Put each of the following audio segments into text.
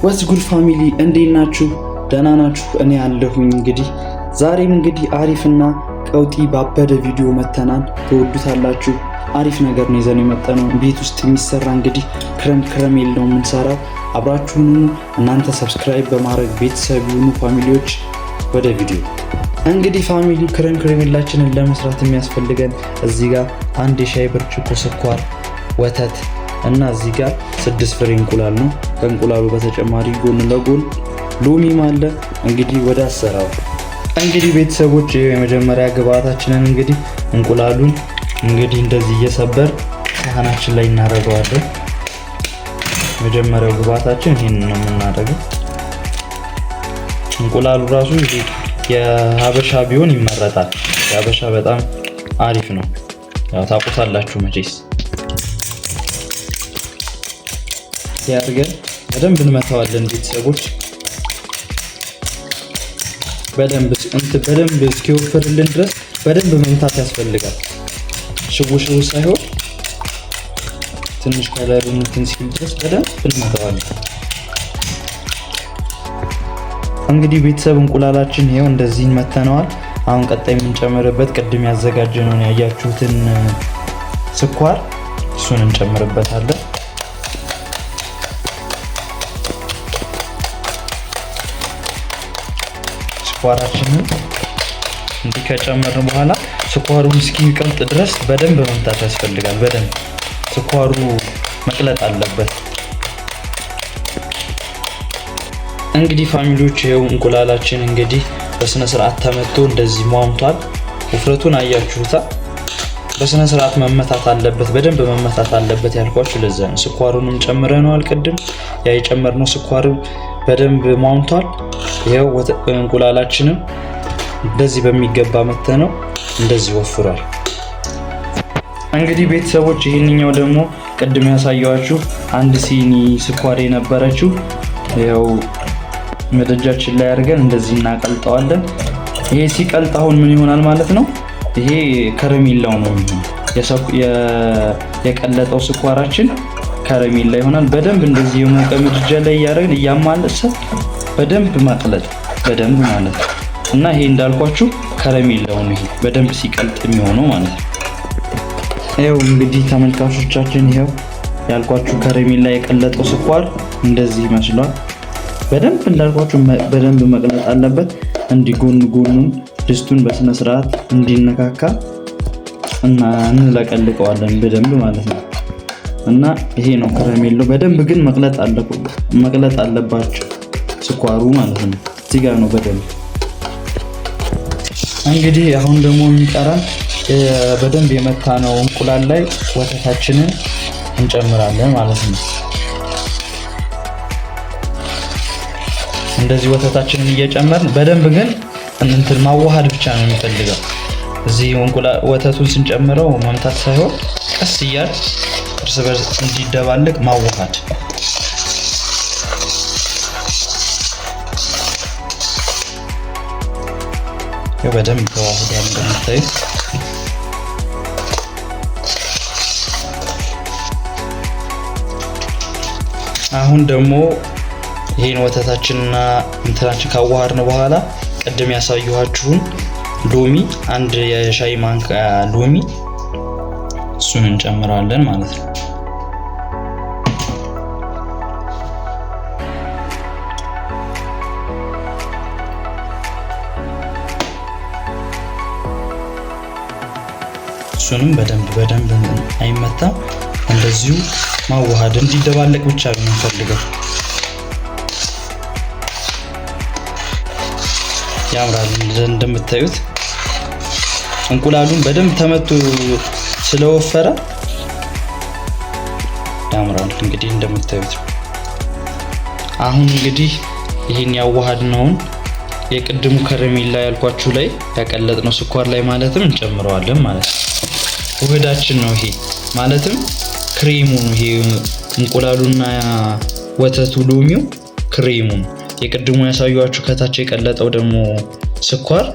What's good family፣ እንዴት ናችሁ? ደህና ናችሁ? እኔ አለሁኝ። እንግዲህ ዛሬም እንግዲህ አሪፍና ቀውጢ ባበደ ቪዲዮ መተናል። ትወዱታላችሁ። አሪፍ ነገር ነው ይዘን የመጣነው። ቤት ውስጥ የሚሰራ እንግዲህ crème caramel ነው የምንሰራው። አብራችሁን እናንተ subscribe በማድረግ ቤተሰብ ይሁኑ family ዎች። ወደ ቪዲዮ እንግዲህ family፣ crème caramel ኣችንን ለመስራት የሚያስፈልገን እዚህ ጋር አንድ የሻይ ብርጭቆ ስኳር፣ ወተት እና እዚህ ጋር 6 ፍሬ እንቁላል ነው። ከእንቁላሉ በተጨማሪ ጎን ለጎን ሎሚም አለ። እንግዲህ ወደ አሰራሩ እንግዲህ ቤተሰቦች፣ የመጀመሪያ ግብአታችንን እንግዲህ እንቁላሉን እንግዲህ እንደዚህ እየሰበር ሳህናችን ላይ እናደርገዋለን። መጀመሪያው ግብአታችን ይሄንን ነው የምናደርገው። እንቁላሉ ራሱ የሀበሻ ቢሆን ይመረጣል። የሀበሻ በጣም አሪፍ ነው። ያው ታውቁታላችሁ መቼስ። ያድርገን በደንብ እንመታዋለን ቤተሰቦች። በደንብ እንትን በደንብ እስኪወፍርልን ድረስ በደንብ መምታት ያስፈልጋል። ሽው ሽው ሳይሆን ትንሽ color ኡን እንትን ሲል ድረስ በደንብ እንመታዋለን። እንግዲህ ቤተሰብ፣ እንቁላላችን ይሄው እንደዚህ መተነዋል። አሁን ቀጣይ የምንጨምርበት ቅድም ያዘጋጀነውን ያያችሁትን ስኳር እሱን እንጨምርበታለን። ስኳራችንን እንዲህ ከጨመርን በኋላ ስኳሩን እስኪቀልጥ ድረስ በደንብ መምታት ያስፈልጋል። በደንብ ስኳሩ መቅለጥ አለበት። እንግዲህ family ዎች፣ ይኸው እንቁላላችን እንግዲህ በስነ ስርዓት ተመቶ እንደዚህ ሟምቷል። ውፍረቱን አያችሁታ። በስነ ስርዓት መመታት አለበት፣ በደንብ መመታት አለበት ያልኳችሁ ለዛ ነው። ስኳሩንም ጨምረነዋል ቅድም። ያ የጨመርነው ስኳርም በደንብ ሟምቷል። ይኸው እንቁላላችንም እንደዚህ በሚገባ መተነው እንደዚህ ወፍሯል። እንግዲህ ቤተሰቦች፣ ይህንኛው ደግሞ ቅድም ያሳየኋችሁ አንድ ሲኒ ስኳር የነበረችው ይኸው ምድጃችን ላይ አድርገን እንደዚህ እናቀልጠዋለን። ይሄ ሲቀልጥ አሁን ምን ይሆናል ማለት ነው? ይሄ ከረሜላው ነው የሚሆነው። የቀለጠው ስኳራችን ከረሜላ ይሆናል። በደንብ እንደዚህ የሞቀ ምድጃ ላይ እያደረግን እያማለሰ በደንብ ማቅለጥ፣ በደንብ ማለት ነው። እና ይሄ እንዳልኳችሁ ከረሜላው ነው። ይሄ በደንብ ሲቀልጥ የሚሆነው ማለት ነው። ይኸው እንግዲህ ተመልካቾቻችን፣ ይኸው ያልኳችሁ ከረሜላ የቀለጠው ስኳር እንደዚህ ይመስሏል። በደንብ እንዳልኳችሁ በደንብ መቅለጥ አለበት። እንዲህ ጎን ጎኑን ድስቱን በስነ ስርዓት እንዲነካካ እና እንለቀልቀዋለን በደንብ ማለት ነው። እና ይሄ ነው ከረሜላው። በደንብ ግን መቅለጥ አለባቸው ስኳሩ ማለት ነው። እዚህ ጋር ነው በደንብ። እንግዲህ አሁን ደግሞ የሚቀረን በደንብ የመታነው እንቁላል ላይ ወተታችንን እንጨምራለን ማለት ነው። እንደዚህ ወተታችንን እየጨመርን በደንብ ግን እንትን ማዋሃድ ብቻ ነው የሚፈልገው። እዚህ እንቁላል ወተቱን ስንጨምረው መምታት ሳይሆን ቀስ እያል እርስ በርስ እንዲደባለቅ ማዋሃድ። በደንብ ተዋህዷል እንደምታዩት። አሁን ደግሞ ይሄን ወተታችንና እንትናችን ካዋሃድን በኋላ ቅድም ያሳየኋችሁን ሎሚ፣ አንድ የሻይ ማንኪያ ሎሚ፣ እሱን እንጨምራለን ማለት ነው። እሱንም በደንብ በደንብ አይመታም፣ እንደዚሁ ማዋሃድ እንዲደባለቅ ብቻ ነው የምንፈልገው። ያምራል እንደምታዩት፣ እንቁላሉን በደንብ ተመቶ ስለወፈረ ያምራል። እንግዲህ እንደምታዩት አሁን እንግዲህ ይህን ያዋሃድነውን የቅድሙ ከረሜላ ያልኳችሁ ላይ ያቀለጥነው ስኳር ላይ ማለትም እንጨምረዋለን ማለት ነው። ውህዳችን ነው ይሄ፣ ማለትም ክሬሙ ነው ይሄ፣ እንቁላሉና ወተቱ ሎሚው ክሬሙ ነው። የቅድሙ ያሳየኋችሁ ከታች የቀለጠው ደግሞ ስኳር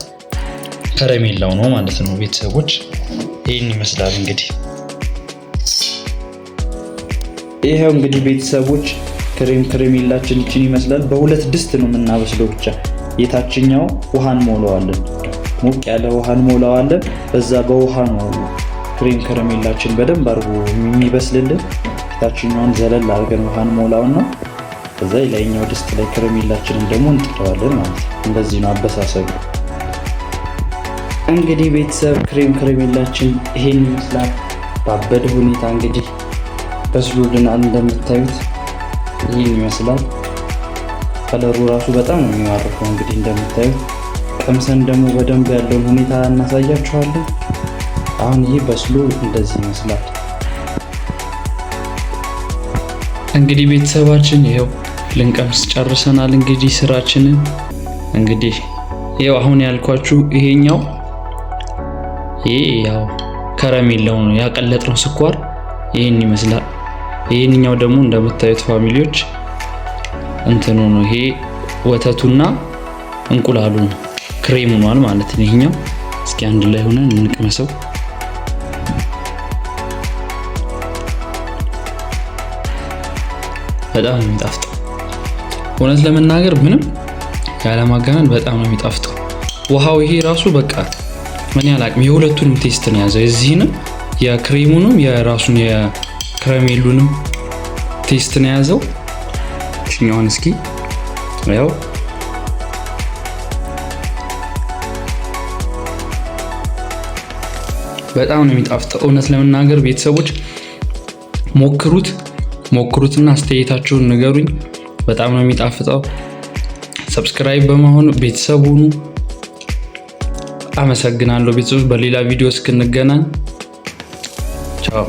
ከረሜላው ነው ማለት ነው። ቤተሰቦች፣ ይህን ይመስላል እንግዲህ። ይሄው እንግዲህ ቤተሰቦች፣ ክሬም ከረሜላችን ይችን ይመስላል። በሁለት ድስት ነው የምናበስለው። ብቻ የታችኛው ውሃ እንሞላዋለን፣ ሞቅ ያለ ውሃ እንሞላዋለን። በዛ በውሃ ነው ክሬም ከረሜላችን በደንብ አድርጎ የሚበስልልን። የታችኛውን ዘለል አድርገን ውሃ እንሞላውና በዛ የላይኛው ድስት ላይ ከረሜላችንን ደግሞ እንጥለዋለን ማለት ነው። እንደዚህ ነው አበሳሰሉ። እንግዲህ ቤተሰብ ክሬም ከረሜላችን ይሄን ይመስላል። ባበደ ሁኔታ እንግዲህ በስሎልናል። እንደምታዩት ይህን ይመስላል። Color ኡ ራሱ በጣም ነው የሚማርከው። እንግዲህ እንደምታዩት ቀምሰን ደግሞ በደንብ ያለውን ሁኔታ እናሳያችኋለን። አሁን ይህ በስሎ እንደዚህ ይመስላል። እንግዲህ ቤተሰባችን ይኸው ልንቀምስ ጨርሰናል። እንግዲህ ስራችንን እንግዲህ ይኸው አሁን ያልኳችሁ ይሄኛው ይሄ ያው ከረሜላው ነው ያቀለጥነው ስኳር ይሄን ይመስላል። ይሄንኛው ደግሞ እንደምታዩት family ዎች እንትኑ ነው፣ ይሄ ወተቱና እንቁላሉ ነው፣ ክሬም ሆኗል ማለት ነው። ይሄኛው እስኪ አንድ ላይ ሆነን እንቅመሰው። በጣም ነው የሚጣፍጠው። እውነት ለመናገር ምንም ያለማጋነን በጣም ነው የሚጣፍጠው። ውሃው ይሄ ራሱ በቃ ምን ያህል አቅም የሁለቱንም taste ነው የያዘው፣ የዚህንም የክሬሙንም የራሱን የከረሜሉንም taste ነው የያዘው። እችኛዋን እስኪ ያው በጣም ነው የሚጣፍጠው። እውነት ለመናገር ቤተሰቦች ሞክሩት ሞክሩትና አስተያየታችሁን ንገሩኝ። በጣም ነው የሚጣፍጠው። Subscribe በመሆን ቤተሰብ ሁኑ። አመሰግናለሁ ቤተሰቦች። በሌላ ቪዲዮ እስክንገናኝ ቻው።